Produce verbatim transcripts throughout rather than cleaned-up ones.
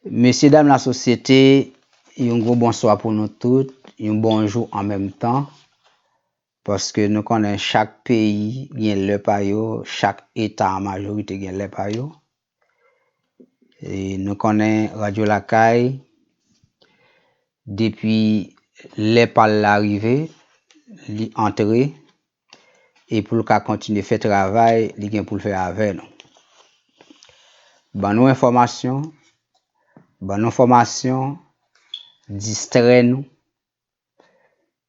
Mesye dam lasosyete, yon gwo bonswa pou nou tout, yon bonjou an menm tan, paske nou konnen chak peyi gen lè pa yo, chak eta an majorite gen lè pa yo. E nou konnen Radyo Lakay, depi lè pa l la rive, li antre, e pou l ka kontinye fè travay li gen pou l fè avè nou. Ban nou enfòmasyon, ban nou fòmasyon, distrè nou,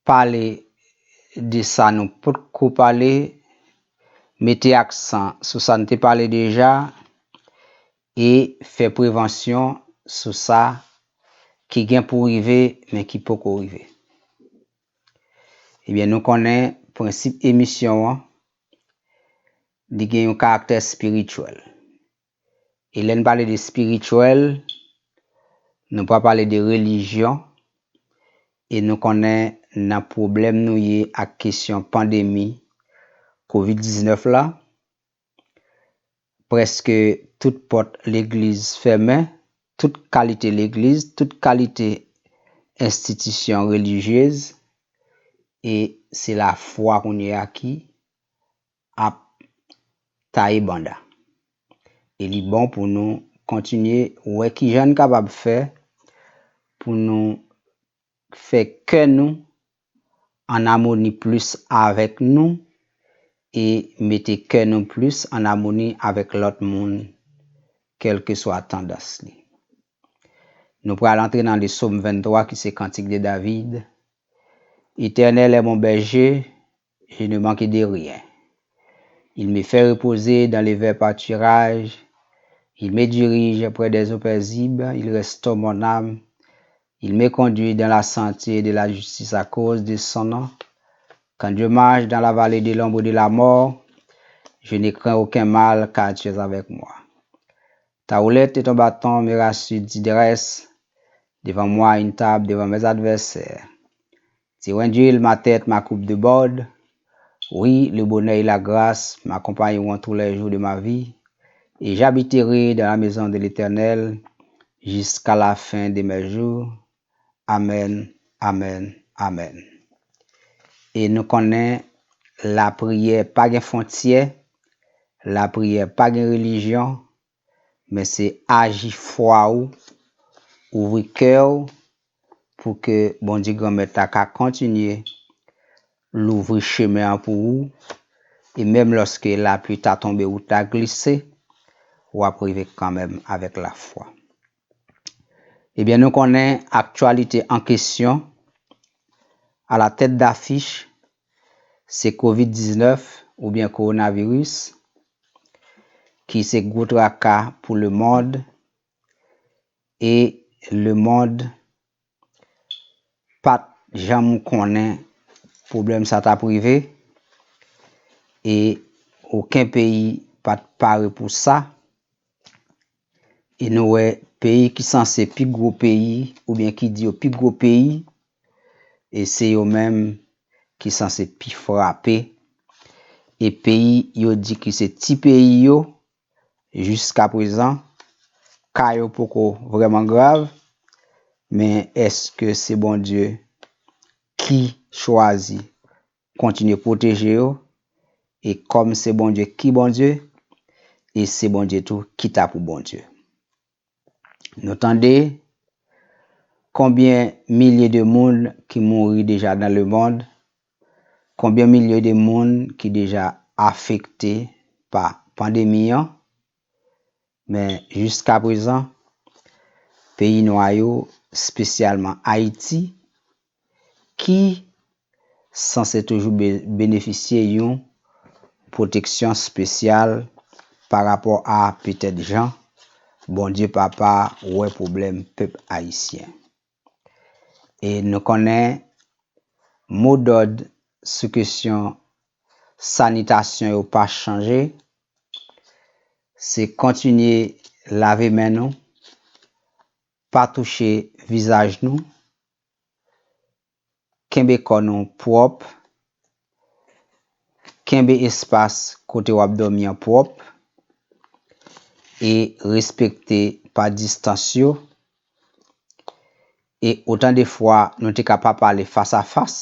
pale de sa nou potko pale, mete aksan sou sa n te pale deja, e fè prevansyon sou sa ki gen pou rive, men ki poko rive. Ebyen, nou konnen prensip emisyon an, li gen yon karaktè espirityèl. E lè n pale de espirityèl, nou pa pale de relijyon, e nou konnen nan pwoblèm nou ye ak kesyon pandemi kovid diznèf la, prèske tout pòt legliz fèmen, tout kalite legliz, tout kalite enstitisyon relijyez, e se lafwa kounye a ki ap taye banda. E li bon pou nou kontinye wè kijan n kapab fè pou nou fè kè nou an amoni plis avèk nou e mete kè nou plis an amoni avèk lòt moun, kèlkeswa tandans li. Nou pral antre nan le sòm venntwa ki se kantik de David. Éternel est mon berger, je ne manque de rien. Il me fait reposer dans les verts pâturages. Il me dirige près des eaux paisibles. Il restaure mon âme. Il me conduit dans la sainteté et de la justice à cause de son nom. Quand je marche dans la vallée de l'ombre de la mort, je ne crains aucun mal, car tu es avec moi. Ta houlette et ton bâton me rassurent, tu dresses devant moi une table devant mes adversaires. Tu undules ma tête, ma coupe déborde. Oui, le bonheur et la grâce m'accompagneront tous les jours de ma vie, et j'habiterai dans la maison de l'Éternel jusqu'à la fin de mes jours. Amèn, amèn, amèn. E nou konnen lapriyè pa gen fwontyè, lapriyè pa gen relijyon, men se aji fwa ou, ouvri kè w pou ke Bondye Granmèt la ka kontinye louvri chemen an pou ou, e menm lòske lapli ta tonbe ou ta glise, w ap rive kanmenm avèk lafwa. Ebyen, nou konnen aktyalite an kesyon, alatèt dafich, se kovid diznèf oubyen kowonaviris, ki se gwo traka pou lemonn, e lemonn pa t janm konnen pwoblèm sa t ap rive, e okenn peyi pa t pare pou sa. E nou wè peyi ki sanse pi gwo peyi, oubyen ki di yo pi gwo peyi, e se yo menm ki sanse pi frape. E peyi yo di ki se ti peyi yo, jiskaprezan, ka yo poko vrèman grav, men èske se Bondye ki chwazi kontinye pwoteje yo? E kòm se Bondye ki Bondye, e se Bondye tou ki ta pou Bondye. Nou tande konbyen milye de moun ki mouri deja nan lemonn, konbyen milye de moun ki deja afekte pa pandemi an, men jiskaprezan, peyi nwa yo, espesyalman Ayiti, ki sanse toujou be-, benefisye yon pwoteksyon espesyal pa rapò a petèt jan Bondye Papa wè pwoblèm pèp ayisyen. E nou konnen modòd sou kesyon sanitasyon yo pa chanje, se kontinye lave men nou, pa touche vizaj nou, kenbe kò nou pwòp, kenbe espas kote w ap dòmi an pwòp, e respekte pa distans yo, E otan de fwa nou te ka pa pale fas a fas,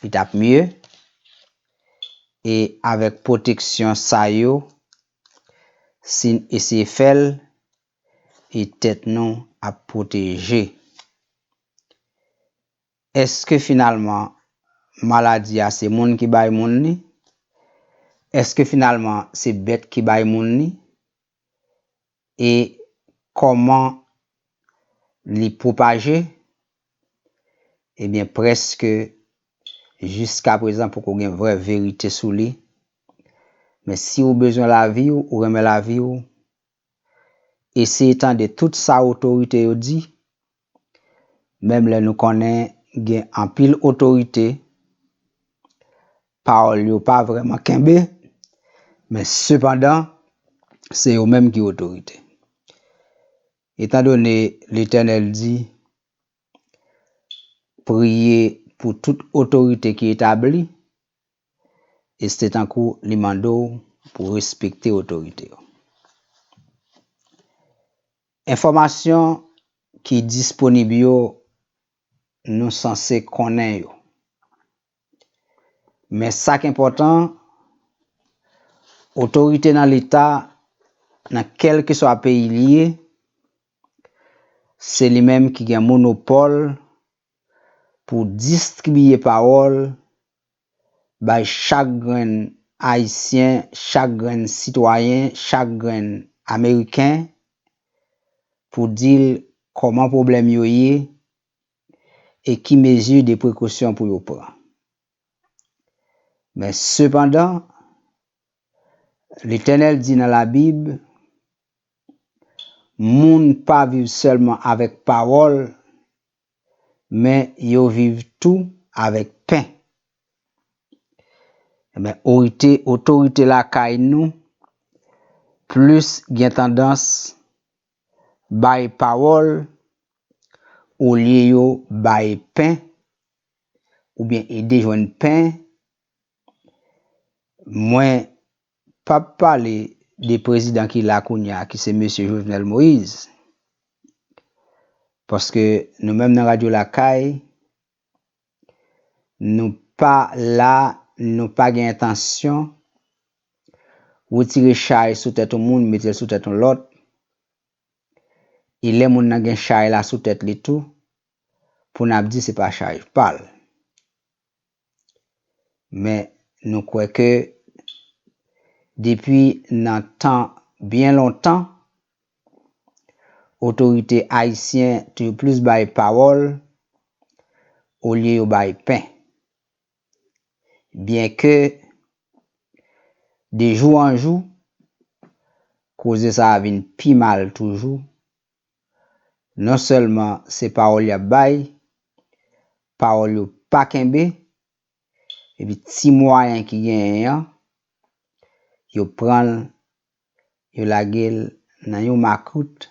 li t ap mye. E avèk pwoteksyon sa yo, si n eseye fè l, e tèt nou ap pwoteje. Èske finalman maladi a se moun ki bay moun li? Èske finalman se bèt ki bay moun li? E kòman li pwopaje? Ebyen, prèske jiska prezan poko gen vrè verite sou li. Men si w bezwen lavi w, ou renmen lavi w, eseye tande tout sa otorite yo di, menm lè nou konnen gen anpil otorite, pawòl yo pa vrèman kenbe, men sepandan, se yo menm ki otorite. Etandone Letènèl di, priye pou tout otorite ki etabli, e se tankou li mande w pou w respekte otorite yo. Enfòmasyon ki disponib yo, nou sanse konnen yo. Men sa k enpòtan, otorite nan Leta, nan kèlkeswa peyi li ye, se li menm ki gen monopòl pou distribiye pawòl bay chak grenn Ayisyen, chak grenn sitwayen, chak grenn Ameriken, pou di l kòman pwoblèm yo ye e ki mezi de prekosyon pou yo pran. Men sepandan, Letènèl di nan Labib, moun pa viv sèlman avèk pawòl, men yo viv tou avèk pen. Men orite, otorite lakay nou plis gen tandans bay pawòl olye yo bay pen oubyen ede jwenn pen. Mwen p ap pale de prezidan ki la kounye a, ki se mesye Jovenel Moïse. Paske nou menm nan Radyo Lakay, nou pa la, nou pa gen entansyon retire chay sou tèt yon moun, mete l sou tèt yon lòt. E lè moun nan gen chay la sou tèt li tou, pou n ap di se pa chay pa l. Men nou kwè ke depi nan tan byen lontan, otorite ayisyen toujou plis bay pawòl olye yo bay pen. Byenke de jou an jou, koze sa a vin pi mal toujou. Non sèlman se pawòl y ap bay, pawòl yo pa kenbe, epi ti mwayen ki genyen an, yo pran l, yo lage l nan yon makout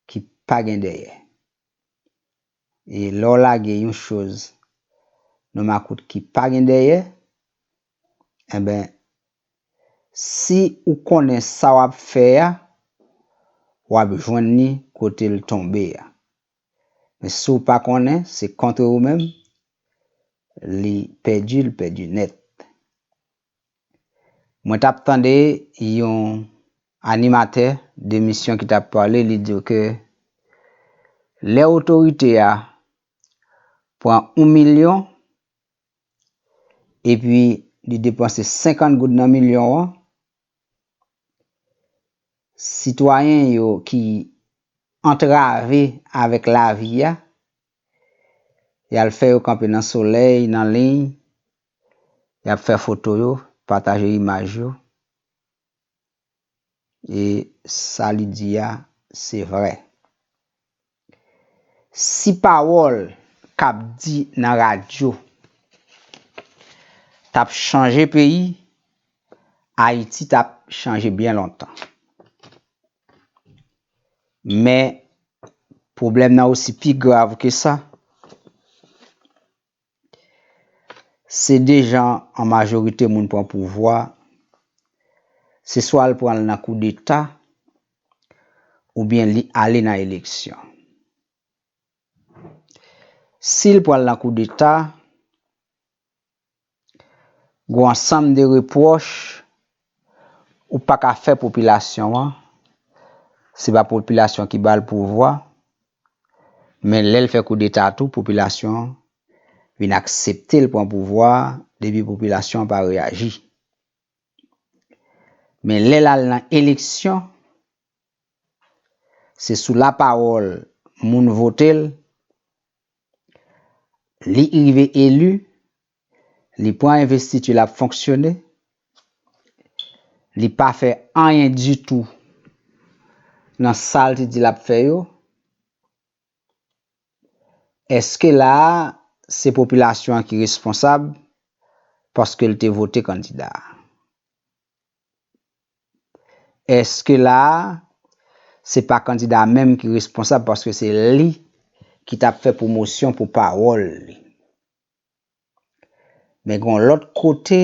ki pa gen dèyè. E lè w lage yon choz nan makout ki pa gen dèyè, enben, si ou konnen sa w ap fè a, w ap jwenn li kote l tonbe a. Men si w pa konnen, se kont ou menm, li pèdi, li pèdi nèt. Mwen t ap tande yon animatè de emisyon ki t ap pale, li di ke lè otorite a pran yon milyon, epi li depanse senkant goud nan milyon an, sitwayen yo ki antrave avèk lavi a, y al fè yo kanpe nan solèy, nan liy, y ap fè foto yo, pataje imaj yo. E sa li di a, se vrè. Si pawòl k ap di nan radyo t ap chanje peyi, Ayiti t ap chanje byen lontan. Men, pwoblèm nan osi pi grav ke sa. Se de jan an majorite moun pran pouvwa, se swa l pran l nan koudeta, oubyen li ale nan eleksyon. Si l pral nan koudeta, gon ansanm de repwòch ou pa ka fè popilasyon an. Se pa popilasyon ki ba l pouvwa, men lè l fè koudeta tou, popilasyon an vin aksepte l pran pouvwa a, depi popilasyon an pa reyaji. Men lè l al nan eleksyon, se sou lapawòl moun vote l, li rive eli, li pran envestiti, l ap fonksyone, li pa fè anyen ditou nan sa l te di l ap fè yo. Èske la a, se popilasyon an ki responsab paske l te vote kandida a? Èske la a, se pa kandida a menm ki responsab paske se li ki t ap fè pwomosyon pou pawòl li? Men gon lòt kote,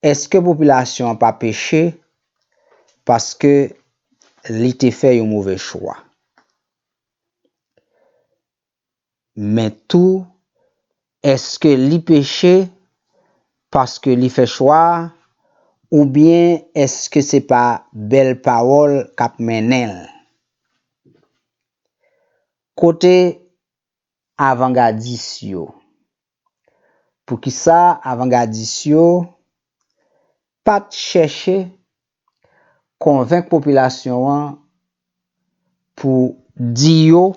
èske popilasyon an pa peche paske li te fè yon move chwa? Men tou, èske li peche paske li fè chwa a, oubyen èske se pa bèl pawòl k ap mennen l? Kote avangadis yo? Poukisa avangadis yo pa t chèche konvenk popilasyon an pou di yo,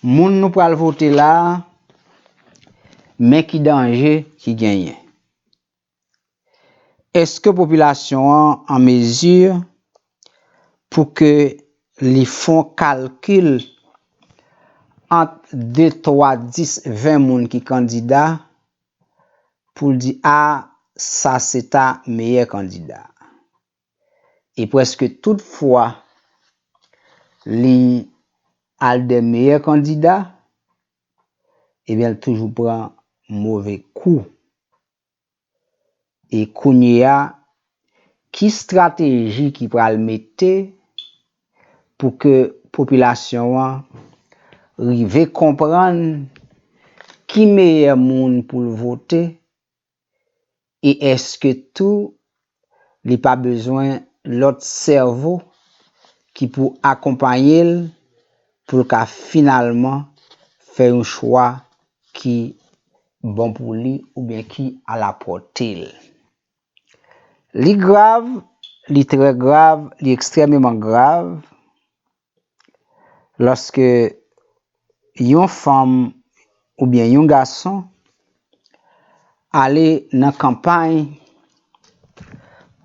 moun nou pral vote la a, men ki danje ki genyen? Èske popilasyon an an mezi pou ke li fè yon kalkil ant de, twa, dis, ven moun ki kandida pou l di, a, sa se ta meyè kandida? E prèske tout fwa li al dè meyè kandida, ebyen, l toujou pran move kou. E kounye a, ki estrateji ki pral mete pou ke popilasyon an rive konprann ki meyè moun pou l vote? E èske tou li pa bezwen lòt sèvo ki pou akonpaye l pou l ka finalman fè yon chwa ki bon pou li oubyen ki alapòte l? Li grav, li trè grav, li ekstrèmeman grav lòske yon fanm oubyen yon gason ale nan kanpay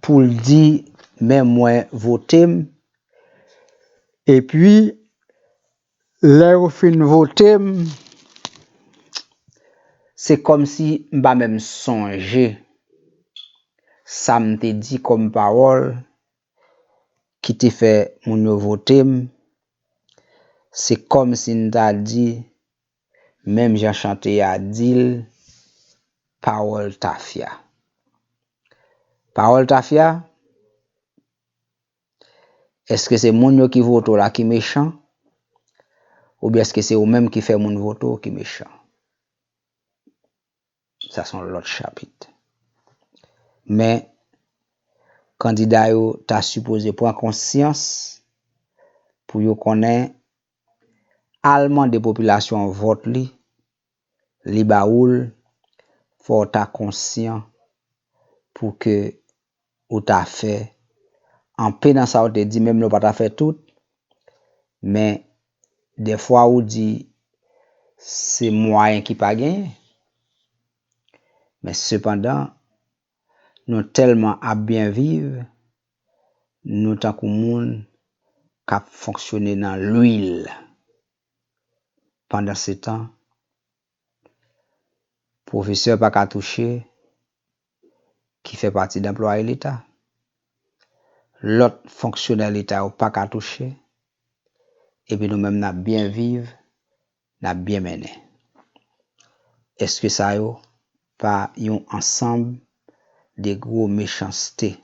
pou l di, men mwen vote m, epi lè yo fin vote m, se kòmsi m pa menm sonje sa m te di kòm pawòl ki te fè moun yo vote m. Se kòmsi n ta di, menm jan chante a di l, pawòl tafya. Pawòl tafya, èske se moun yo ki vote w la ki mechan? Oubyen èske se ou menm ki fè moun vote w ki mechan? Sa se yon lòt chapit. Men, kandida yo ta sipoze pran konsyans pou yo konnen al mande popilasyon an vòt li, li ba ou l, fò w ta konsyan pou ke ou ta fè anpe nan sa w te di, menm lè w pa ta fè tout, men dèfwa ou di se mwayen ki pa genyen. Men sepandan, nou tèlman ap byen viv, nou tankou moun k ap fonksyone nan lwil. Pandansetan, pwofesè pa ka touche, ki fè pati d anplwaye Leta. Lòt fonksyonè Leta yo pa ka touche. Epi nou menm n ap byen viv, n ap byen mennen. Èske sa yo pa yon ansanm de gwo mechanste